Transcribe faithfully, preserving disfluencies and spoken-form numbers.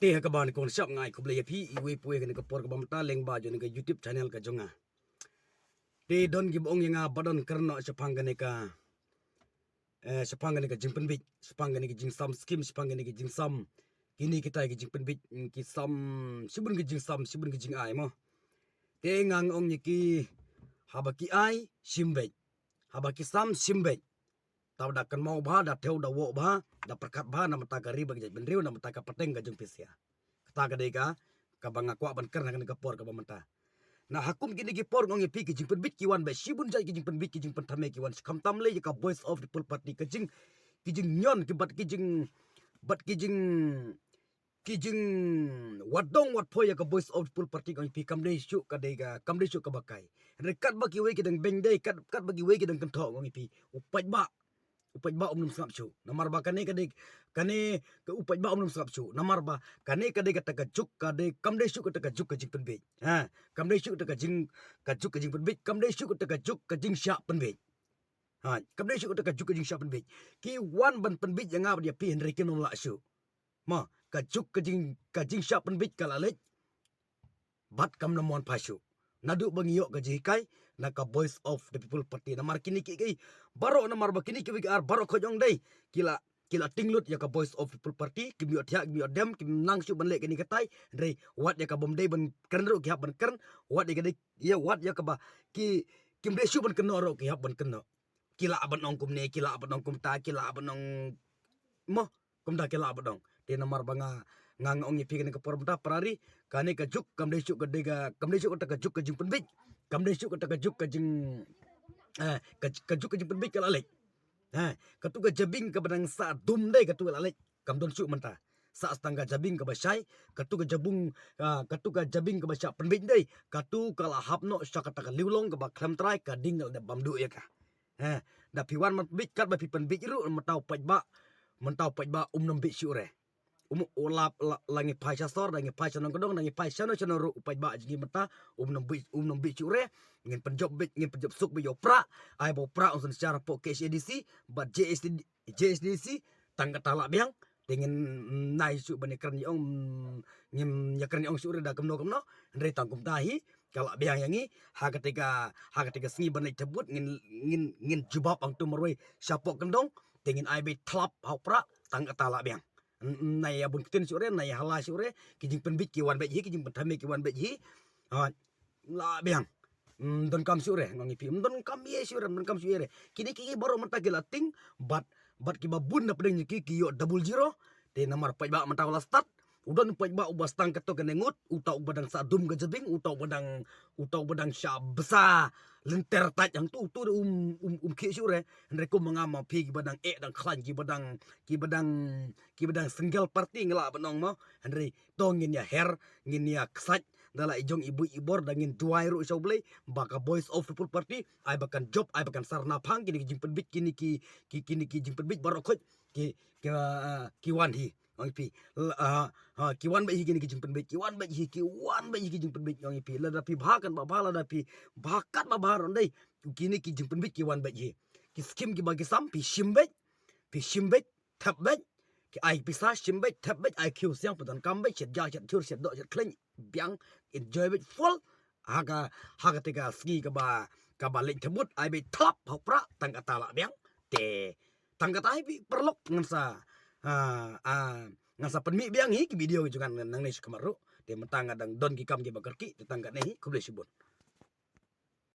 Te ha kaba nyngkong shap nga ai khublei ïa phi iwei pa iwei ha kane ka por kaba mynta lyngba jong kane ka YouTube channel ka jong nga. Te don kiba ong ïa nga ba don kren noh shaphang kane ka, eh, shaphang kane ka jingpynbeit, shaphang kane ka jingsam skim, shaphang kane ka jingsam, kine kita ki jingpynbeit, mm, ki sam, shibun ki jingsam, shibun ki jingai mo. Te nga ong ïa ki, haba ki ai, shim beit. Haba ki sam, shim beit. Tau da kynmaw bha, da thew da woh bha, da pyrkhat bha namar ka ri bad ka jaitbynriew, namar ka pateng ka jong phi sha. Kata ka dei ka, kaba nga kwah ban kren ha kane ka por kaba mynta. Na ha kum kine ki por nga ong ïa phi ki jingpynbeit ki wan beit, shibun jait ki jingpynbeit ki jingpynthame ki wan, khamtam lei ïa ka Voice of the People Party, ka jing, ki jingñion ki bad ki jing, bad ki jing, ki jingwad dong wad poi ïa ka Voice of the People Party nga ong ïa phi kam dei shuh ka dei ka, kam dei shuh kaba kai. Hynrei katba kiwei ki dang beiñ dei, kat, katba kiwei ki dang kynthoh nga ong ïa phi, u paidbah, u paidbah um nym sngap shuh. Namar ba kane ka dei, kane ka u paidbah um nym sngap shuh. Namar ba kane ka dei kata ka juk ka dei, kam dei shuh kata ka juk ka jingpynbeit. Ha, kam dei shuh kata ka jing, ka juk ka jingpynbeit, kam dei shuh kata ka juk ka jingshah pynbeit. Ha, kam dei shuh kata ka juk ka jingshah pynbeit. Ki wan ban pynbeit ïa nga bad ïa phi hynrei kim nym lah shuh. Ma, ka juk ka jing, ka jingshah pynbeit ka la leit. Bad kam nym wan phai shuh. Naduh ba ngi ïoh ka jinghikai na ka Voice of the People Party. Namar kine ki, ki baroh, namar ba kine ki wei ki ar baroh khoit ong dei ki la, ki la tieng lut ïa ka Voice of the People Party, kim ïoh thiah, kim ïoh dem, kim nang shuh ban leh kane katai. Hynrei wat ïa ka bym dei ban kren ruh ki hap ban kren, wat ïa ka dei, ïa wat ïa kaba ki, kim dei shuh ban kynnoh ruh ki hap ban kynnoh. Ki lah ban ong kumne, ki lah ban ong kumta, ki lah ban ong mo, kumta ki lah ban ong. Te namar ba nga, nga, nga ong ïa phi kane ka por mynta para ri, kane ka juk kam dei shuh ka dei ka, kam dei shuh kata ka juk ka jingpynbeit. Kam dei shuh kata ka juk ka jing, eh, ka, ka juk ka jingpynbeit ka la leit. Eh, katu ka jabieng kaba dang sah dum dei katu ka la leit. Kam don shuh mynta. Sah tang ka jabieng kaba shai, katu ka jabung, ah, katu ka jabieng kaba shah pynbeit dei, katu ka la hap noh sha kata ka liulong kaba khlem trai, ka ding ka la dep bam duh ïa ka. Eh, da phi wan ban pynbeit katba phi pynbeit ruh mynta u paidbah, mynta u paidbah um nym beit shuh re. Um, u lap la, la ngi phai sha sor, da ngi phai sha nongkyndong, da ngi phai shano shano ruh u paidbah jong ngi mynta um nym beit, um nym beit shuh re. Ngin pynjop beit, ngin pynjop suk beit ïa u prah, ai ba u prah un synshar hapoh K H A D C bad J H D, J H D C, tang kata lah biang. Te ngin nai shuh ban ïakren ïa ong, ngin ïakren ïa ong shuh re da kumno kumno. Hynrei tang kumta hi ka lah biang ïa ngi. Ha kata ka, ha kata ka sngi ban leit thep vote ngin, ngin, ngin jubab hangto marwei shapoh kyndong. Te ngin ai beit thlap ha u prah, tang kata lah biang. Nai ïa bun ktien shuh re, nai ïa hala shuh re, ki jingpynbeit ki wan beit hi, ki jingpynthame ki wan beit hi. Ha, lah biang. Ym donkam shuh re, nga ong ïa phi. Ym donkam ïa shuh re, ym donkam shuh ïa re. Kine ki, ki baroh mynta ki la tieng, bad, bad kiba bun na pdeng jong ki, ki ïoh double zero. Te namar paidbah mynta u la stad. U don paidbah uba sdang kato kane ngut, uta uba dang sah dum ka jabieng, uta uba dang, uta uba dang shah bsa lynter tait hangto, uto um, um, um khih shuh re. Hynrei kum ma nga ma phi kiba dang eh dang khlaiñ, kiba dang, kiba dang, kiba dang single party nga lah ban ong mo. Hynrei to ngin ïa her, ngin ïa ksait, da la i jong i buit i bor, da ngin duwai ruh sha U Blei ba ka Voice of People Party ai ba kan jop, ai ba kan sar naphang kine ki jingpynbeit, kine ki, ki, kine ki jingpynbeit baroh khoit ki, ki, ah, ki wan hi. Ong ïa phi, la, ah, ah, ki wan beit hi kine ki jingpynbeit, ki wan beit hi, ki wan beit hi ki jingpynbeit, ong ïa phi. Lada phi bha kan ba bha, lada phi bha kat ba bha ruh dei, kine ki jingpynbeit ki wan beit hi. Ki skim kiba ki sam, phi shim beit, phi shim beit, thep beit, ki ai pisa, shim beit, thep beit, ai khiew siang, pyndonkam beit, shet ja, shet jhur, shet doh, shet khleiñ, biang, enjoy beit full. Ha ka, ha kata ka sngi kaba, kaba leit thep vote, ai beit thlap ha u prah, tang kata lah biang. Te tang kata hi phi paralok ngan sa, ah, ah, ngan sa pynmih biang hi ki video ki jong nga nangne shakhmat ruh. Te mynta nga dang don ki kam kiba kyrkieh, te tang katne hi, khublei shibun.